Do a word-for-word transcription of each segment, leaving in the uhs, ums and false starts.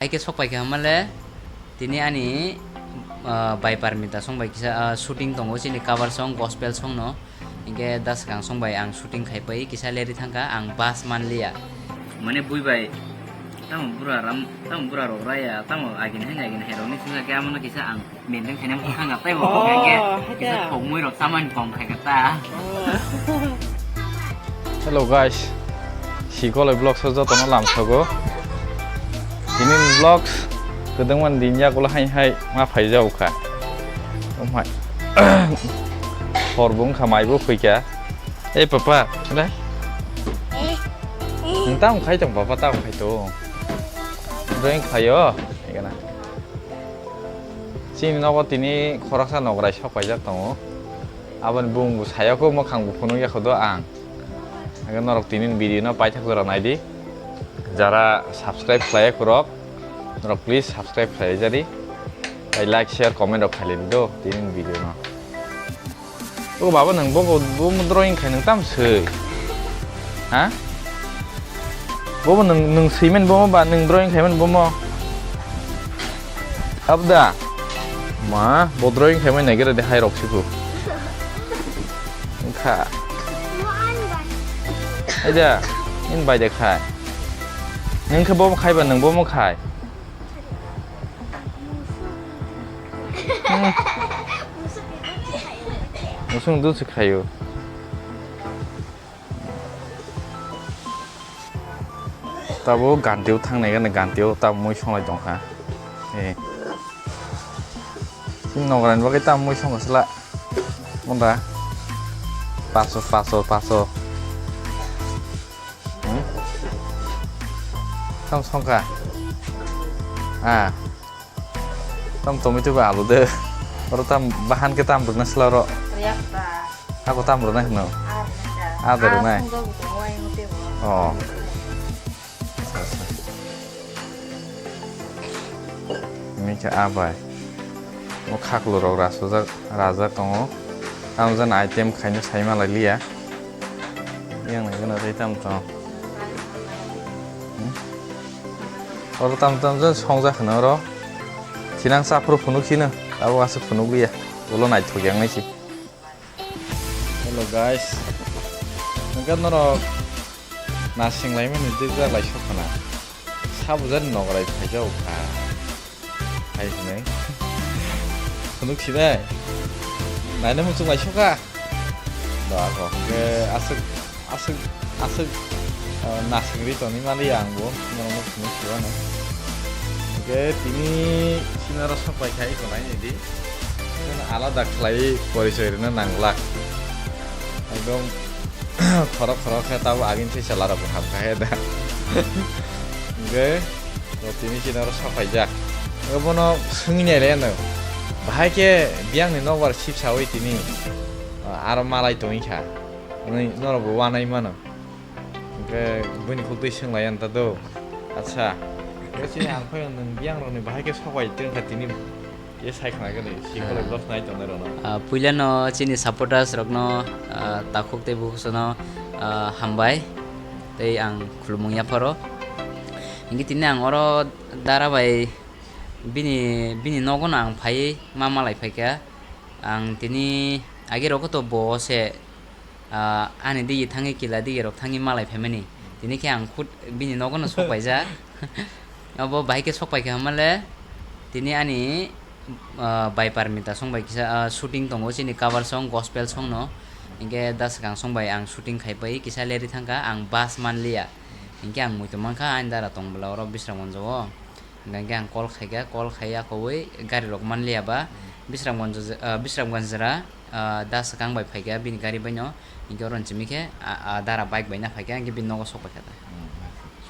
Hai khe sok pai kha hwnmale tini ani, ah, bai Parmita song bai kisa, ah, shooting tongo chini cover song, gospel song no. Hinkhe da swkang song bai ang shooting khai pai kisa leri thangkha, ang bus manliya. Mane bui bai tamo bura ram, tamo bura rok raya, tamo agin hai agin hai rok ni singsa khe amo no kisa ang maintain khaina bwkha nang tei bo Oh, hwnkhe kisa haida. Thokmui rok chamani kong khai kha ta. Oh. Hello guys, Sikoloi vlogs o jotono lamsogo. Tini vlogs kwdwngmani din yagulo hai hai ma phaijago kha. Omhai. Hor bo wngkha, mai bo phaikha. Ei papa, le? Nwng tamo khai tong papa, tamo khai tong. Drawing khlaio, egana. Chini nogo tini khoroksa nograi sok paijak tongo. Aboni bumung bo sayokho, mwkhang bo phunukya kho do ang. Hingkhe norok tini video no paithak jora naidi. Jara subscribe khlaiya khorok, norok please subscribe khlai jari. Tai like, share, comment rok khailai di do tini video no. O baba, nwng bo, bo drawing khai nwng tam swi? Ha? Bo bo nwng, nwng swiman bo mo ba nwng drawing khaiman bo mo? Abda. Ma, bo drawing khaimani naigira de hai rok siku. Kha. Aida, in bai de khai. Nwng khe bo mo khai ba nwng bo mo khai. Hmm. Musung dun se khayo. Tabo gantio thangnai gana gantio tamo mui songlai tongkha. Eh. Nogorani bagwi tamo mui songkha sla. Munda. Paso, paso, paso. Hmm? Tam songkha. Ah. Tam tomato ba alu de. Oro tam bahan ke tam rwna sla oro. Riak ta. Ako tam rwna hino. Ah, rwna. Ah, de rwna. Ah, sungjago tongo, ayang tebo. Oh. Acha, acha. Ini khe abai. O khaklu rok rasujak, rajak tongo. Tamo jani item khaina saima lai liya. Yang nai gana tei tam tong. Hmm? Oro tam tam jani songjak hino oro. Thinang chaphuru phunuk hino. Abo aswk phunuk liya. Ulo naithok yang nai si. Hello guys. Nokha norok nasing laimani dikjak lai sokhana. Sabujani nograi phaijao kha. Hai hwnwi. Phunuk si bai. Naina muchung lai sokha. Ba ko. Ke aswk, aswk, aswk, ah, nasing ri toni mali ang bo. Norok phunuk si bano. Ke tini sinaro sok pai khai ko naini di. Alada khlai porichoi rwna nanglak. Ekdom khorok khorok khe tabo agini se chwla rok bo ham kha he da. Hingke bo tini chini oro sok paijak. Bono swngwi nai le no. Bahai khe biyang ni nokbar sip sawi tini aro malai tongwi kha. Hwnwi norok bo wanai mano. Hingke buini khuk twi swng lai ya ta do. Acha. Bo chini ang phai nwng biyang rok ni bahai khe sok pai tong kha tini. Ye sai khna gani, si kholai vlog nai tongnai rokno. Ah, puilano chini supporters rokno, ah, takhuk tei bukhuksono, ah, hambai tei ang khulumung yapharo. Hingke tini ang oro dara bai bini, bini nogono ang phaiwi ma malai phaikha. Ang tini age rokto bo se ah, ani digi thangwi kila digi rok thangwi malai phaimani. Tini khe ang khud bini nogo no sok paijak. Obo bahai khe sok paikha hwnmale tini ani, ah, bai Parmita song bai kisa, ah, shooting tongo chini cover song, gospel song no. Hinkhe da swkang song bai ang shooting khai pai kisa leri thangkha, ang bus manliya. Hinkhe ang muitu mankha ani dara tong bwla oro Bisramganj o. Hingkhe ang call khaikha, call khai yakowi gari rok manliya ba, Bisramganj, ah, Bisramganj jora, ah, da swkang bai phaikha bini gari baino, hingkhe oro chimi khe, ah, ah, dara bike bai na phaikha, hingkhe bini nogo sok paikha da. Hmm.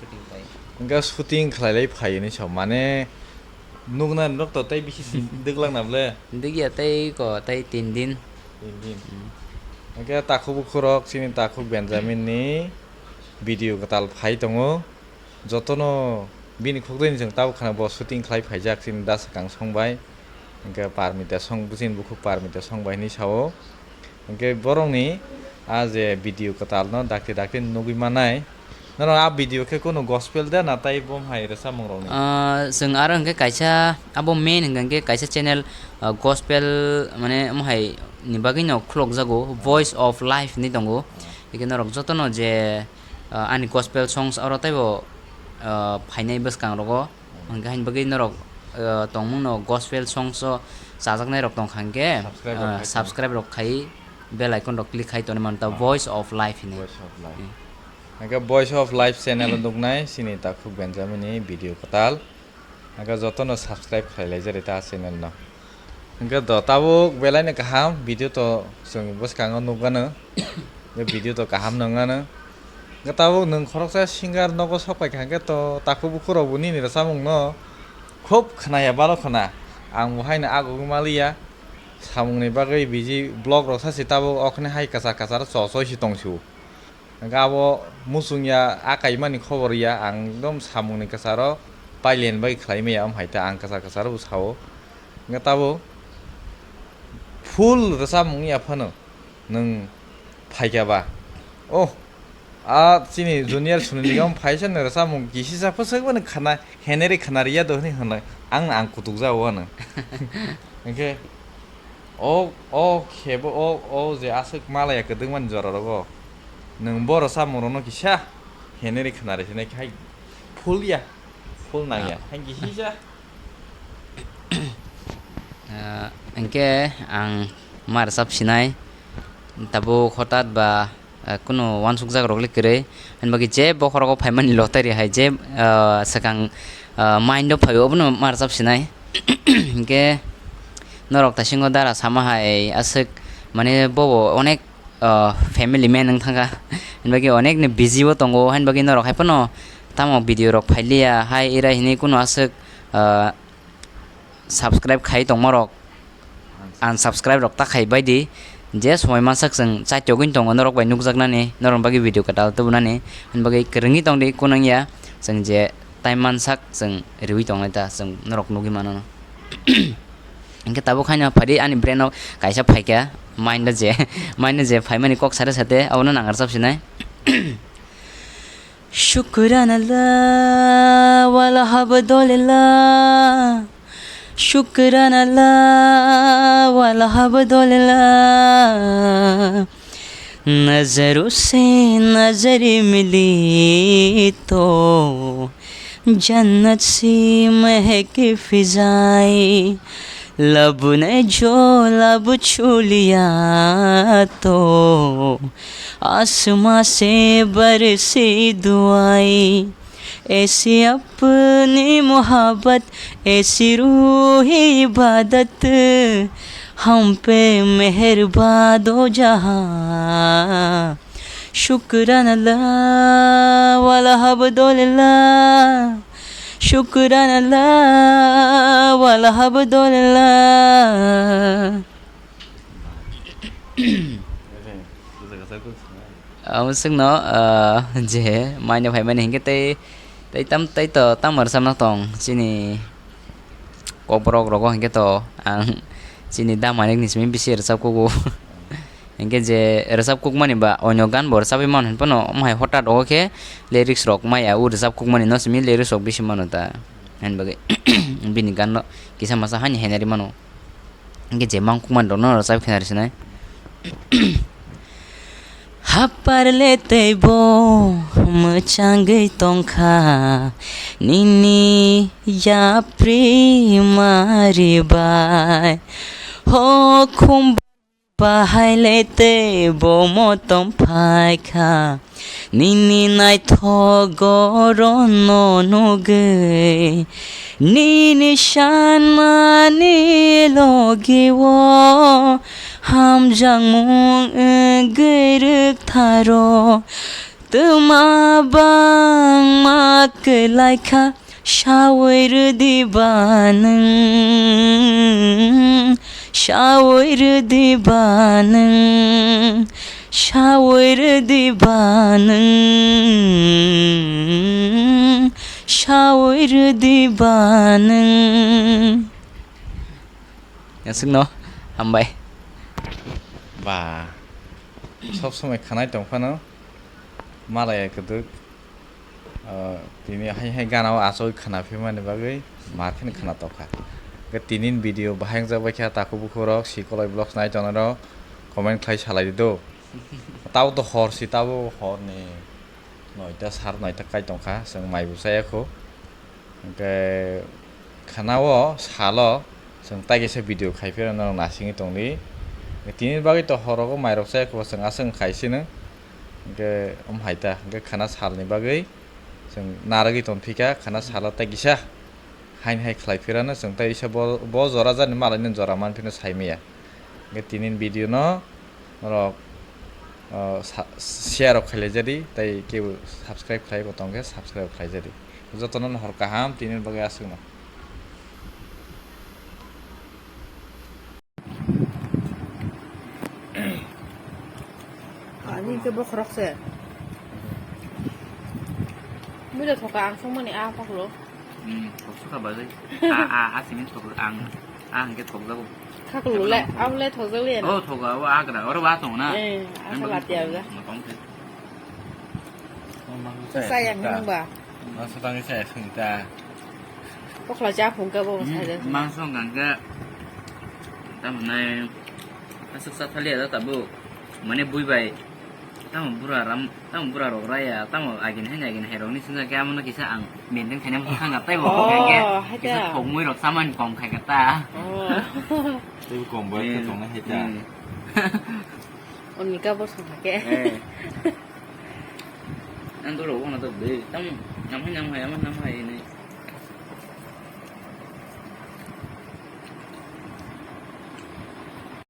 Shooting bai. Hingkhe shooting khlailai phai hinwi sa, mane nuknani rok to tei bisi si dwglak na ble? Dwgya tei ko, tei tin din. Tin din. Hmm. Hingkhe takhuk bukhuk rok, chini takhuk Benjamin ni video kwtal phai tongo. Jotono bini khukdwini chwng tabuk khna bo shooting khlai phaijak chini da swkang song bai. Hingkhe Parmita song, chini bukhuk Parmita song bai hinwi sao. Hingkhe borokni a je video kwtalno dakti dakti nugwi mannai. Norok a video khe kunu gospel de na tai bom hai rwchapmung rokni? Ah, chwng aro hwnkhe kaisa abo main hwnkhe kaisa channel, ah, gospel mane omo hai ni bagwi no khulok jago, Voice of Life hinwi tongo. Hwnkhe norok jotono je, ah, ani gospel songs oro teibo, ah, phainai bwskang rogo. Hwnkhe haini bagwi norok, ah, tongmungno gospel songs o chajaknai rok tongkha hwnkhe, Subscribe rok ah, khai tong. Subscribe rok khai bell icon rok click khai tongwi mano ta Ah. Voice of Life hinwi. Voice of Life. Hmm. Hwnkhe Voice of Life channel o nuknai chini takhuk Benjamin ni video kwtal. Hwnkhe jotono subscribe khlai laijak ta channel no. Hwnkhe do tabuk belai no kaham video to chwng bwskango nukgano. Hwnkhe video to kaham nwngnano. Hwnkhe tabuk nwng khoroksa singer nogo sok paikha hwnkhe to takhuk bukhuk rok bo nini rwchapmung no khub khwnaya balo khwna. Ang bo haino agugwi maliya. Samung ni bagwi biji vlog rok sa se tabuk okhne hai kwchar kwchar cho choi se tong se o. Hwnkhe abo muchung ya, a kaimani khobor ya, ang ekdom samungni kwcharo pailen bai khlai maya, omo hai ta ang kwchar kwcharo bo sao. Hwnkhe tabuk full rwchapmung ya phano nwng phaikha ba. Oh, a chini junior Sunil Nigam phaisa no rwchapmung kisisa phwswk mani khana, heneri khana riya do hwnwi hwnwi ang, ang kutuk ja o ano. Hwnkhe O, o khe bo, o, o je aswk malaya kwdwkmani jora rogo. Nwng bo rwchapmung rokno kisa heneri khna rw sinai khai full ya, full nang ya, Ah. Hai kisa. Ah, hwnkhe ang ma rwchap sinai, tabuk hotat ba, ah, kunu uansukjak rok le kwrwi, hwnba khe je bokhorogo phaimani lottery hai je, ah, swkang, ah, mind o phaio, obono ma rwchap sinai. Hinkhe norok taisingo dara sama hai aswk, mane, bobo onek, ah, family man wng thangkha, hwnba khe onek ni busy o tongo, hwnba khe norok hai phano tamo video rok phailiya hai ira hinwi kunu aswk, ah, subscribe khai tongma rok, unsubscribe rok ta khai bai di, je somoi mansak chwng chaitogwi tongo norok bai nukjaknani, norok bagwi video kwtal tubunani, ani bagwi kwrwngwi tong di, kunang ya chwng je time mansak chwng riwi tongnai ta chwng norok nugwi mano. Hinkhe tabuk haino phadi ani brain o kaisa phaikha, mind o je, mind o je phaimani kok sade sade abono nangar chap sinai. شكرا الله والحمد لله، شكرا الله والحمد لله. نظروں سے نظر ملی تو جنت سی مہک فضائیں، لب نے جو لب چھو لیا تو آسماں سے برسی دعائیں، ایسی اپنی محبت، ایسی روحی عبادت، ہم پہ مہرباں دو جہاں۔ شکران اللہ والحمدللہ، شکران اللہ والحمدللہ۔ Amo chwngno, ah, je maino phaimani hinkhe tei, tei tam, tei to tamo rwchapna tong chini kokborok rogo hinkhe to ang chini da manik ni simi bisi rwchap kugo. Hinkhe je rwchap kukmani ba onyo gan bo rwchapwi mano hinphano omo hai hotat rogo khe lyrics rok maya o rwchap kukmani no simi lyrics rok bisi mano ta. Haini bagwi bini gan no kisa masa hani henari mano. Hinkhe je mangkukmani rokno rwchap khe nari sinai. Hapar le teibo mwchangwi tongkha nini yapri mari bai. Ho khum bahai le teibo motom phaikha. Nini naithok gorono nugwi, nini sanmani logi-o hamjakmung wngwi rwktharo. Twma bangma kwlaikha, sawi rwdi ba nwng, sawi rwdi ba nwng, sawi rwdi ba nwng, sawi rwdi ba nwng. Aswkno hambai. Ba, sob somoi khanai tong phano, malaya kwdwk. Ah, tini hai hai gana o achoi khwna phimani bagwi mar kheno khwna tokha. Hwnkhe tini video bahai wngjak bai kha, takhuk bukhuk rok, Sikolai Vlogs nai tongnai rok comment khlai salai di do. Tabo to hor si, tabo hor ni noita, sar noita kai tongkha, chwng mai bo chaya kho. Hwnkhe khwna o salo chwng tai kaisa video khai phira norok nasingwi tongdi. Tini bagwi to horogo mairok chaya kho, chwng aswk khai sino. Hwnkhe omo hai ta, hwnkhe khwna salni bagwi chwng narwgwi tong phika, khwna salo tai kisa haini hai khlai phirano chwng tai isa bo, bo jora jani malai nini jora man phino sai maya. Hwnkhe tini video no norok, ah, sa-, share rok khlai jadi, tai kebo subscribe khlai bo tongkhe subscribe khlai jadi. Jotono no hor kaham tini bagwi aswkno. Ani ke bokhorok se. Mui le thoka ang songmani a paklo. Hmm, thoksa ka bazai. A, a, a simi thok ang, a hingke thokjago. Khaklo le, abo le thokjak le. Oh, thoka, abo agra, oro ba tong na. Eh, asa lati agra. Saya yang nungba. Mangso tangwi saya sungta. Kokla cha phung ka bo saya. Mangso gangga. Tamnai. Asuk sa thali ada tabu. Mane bui bai. Tamo bura ram, tamo bura rok raya, tamo agin hai agin hai rok ni sinja ke amo no kisa ang maintain khaina mo thang atai bo. Oh, hai kisa ta. Thok mui rok saman kom khai kata. Oh. Tei kom bai khe tong hai ta. Oni ka bo song thake. Eh. Ang to rok na to be. Tam nam hai nam hai, nam hai ni.